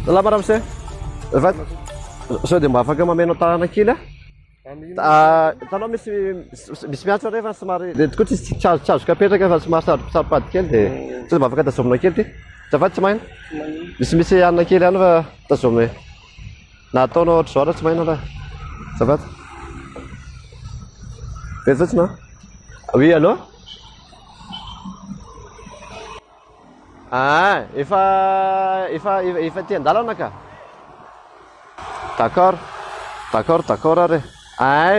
Salama ramose. Azafady. Sao dia mba afaka mameno tanana kely aho? Ah, hitanao misy misy miantso anay fa somary dia tokoa tsy tsy azo tsy azoko apetraka fa somary saro saro-pady kely dia sao dia mba afaka tazomina kely ity. Azafady tsy maina. Misy misy hanina kely ihany fa tazomina. Na ataonao ohatr'izao raha tsy maina raha. Azafady. Vety fotsiny an. Oui, allô? Ah, efa efa efa aty an-dalana ka. D'accord. D'accord, d'accord ary. Ah,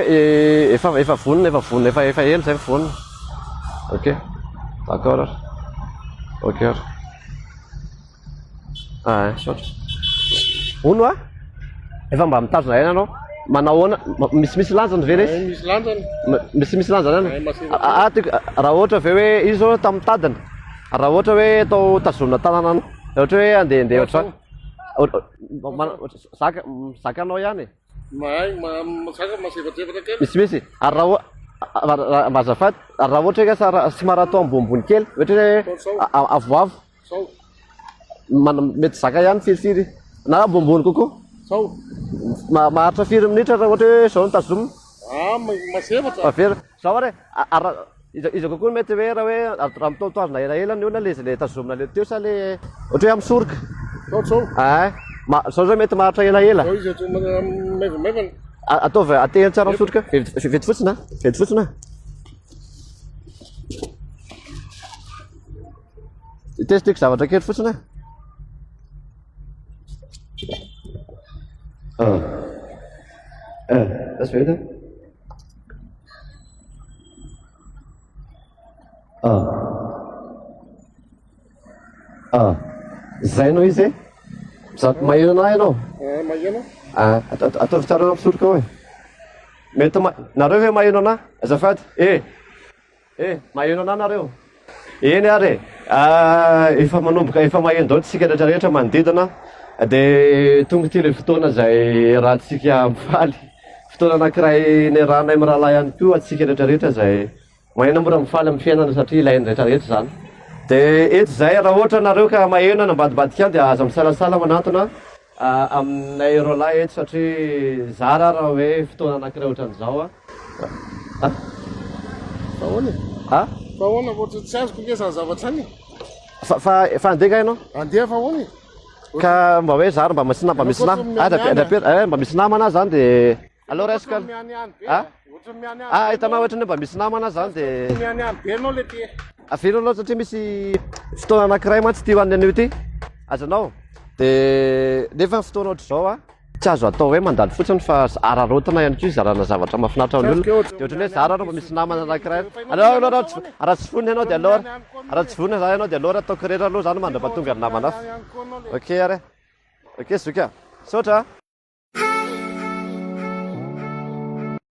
efa efa vonona, efa vonona, efa efa ela izay vonona. Ok. D'accord ary. Ok ary. Ah, misaotra. Hono a? Efa mba mitazona aina anao. Manao ahoana? Misimisy lanjany ve lesy? Misy lanjany. Misimisy lanjany any. Ah, ah, raha ohatra ve hoe izy zao tamin'ny tadiny. Raha ohatra hoe atao tazomina tanana anao. Raha ohatra hoe andehandeha ohatr'izany. Zaka zakanao ihany e. Mahay zaka masevatsevatra kely. Misimisy. Ary raha raha mba azafady, raha ohatra hoe ka somary atao ambonimbony kely, ohatra hoe avoavo. Sao. Mana- mety zaka ihany firifiry na ambonimbony kokoa. Sao. Ma- maharitra firy minitra raha ohatra hoe zao no tazomina? Ah, ma- masevatra. Averina. Zao ary e, a- ara- iza iza kokoa no mety hoe raha hoe raha mitoatoazina elaela ny olona le izy le tazomina le teo sa le ohatra hoe amin'ny soroka? Sao sao. Ay, ma- zao zao mety maharitra elaela. Zao izy atao ma- maivamaivana. A- Ataovy atehiny tsara amin'ny soroka. Vety vety fotsiny a, vety fotsiny a. Testeko zavatra kely fotsiny e. Ah. Eh, that's very good. Ah. Ah. Zay no izy e. Zato maheno anah ianao. Ah, maheno. Ah, ataovy tsara amin'ny soroka ao e. Mety ma nareo ve maheno anah? Azafady. Eh. Eh, maheno anah nareo? Eny ary e! Efa manomboka efa maheno daholo tsika rehetra rehetra manodidina dia tonga ity ilay fotoana izay iarahantsika mifaly. Fotoana anankiray niarahanay mirahalahy ihany koa antsika rehetra rehetra izay maheno mora mifaly amin'ny fiainana satria ilain'ny rehetra rehetra izany. Dia eto izay raha ohatra nareo ka maheno any ambadimbadika any dia aza misalasala manantona aminay roalahy eto satria zara raha hoe fotoana anankiray ohatran'izao an. Fa ahoana e? Ah? Fa ahoana ohatra tsy azoko nge zany zavatra zany e? Fa fa fa andeha nga ianao? Andeha fa ahoana e? Ka mba hoe zary mba misy mba misy nama. Ah, eh, mba misy namana zany de aleo raisiko aloha. Ah? Ah, hitanao ohatra ny hoe mba misy namana zany de Mianiany be anao le ty. Avelo aloha satria misy fotoana anankiray mantsy ity ho an'ny anio ity. Azonao? De nefa ny fotoana ohatr'izao a. Tsy azo atao hoe mandalo fotsiny fa araraotina ihany koa hizarana zavatra mahafinaritra ho an'ny olona. Dia ohatran'ny hoe zara raha mba misy namana anankiray. Aleo aloha raha tsy raha tsy vonona ianao dia aleo raha tsy vonona zany ianao dia aleo ataoko irery aloha zany mandra-pahatonga ny namana hafa. Ok ary. Ok zoky a. Misaotra a.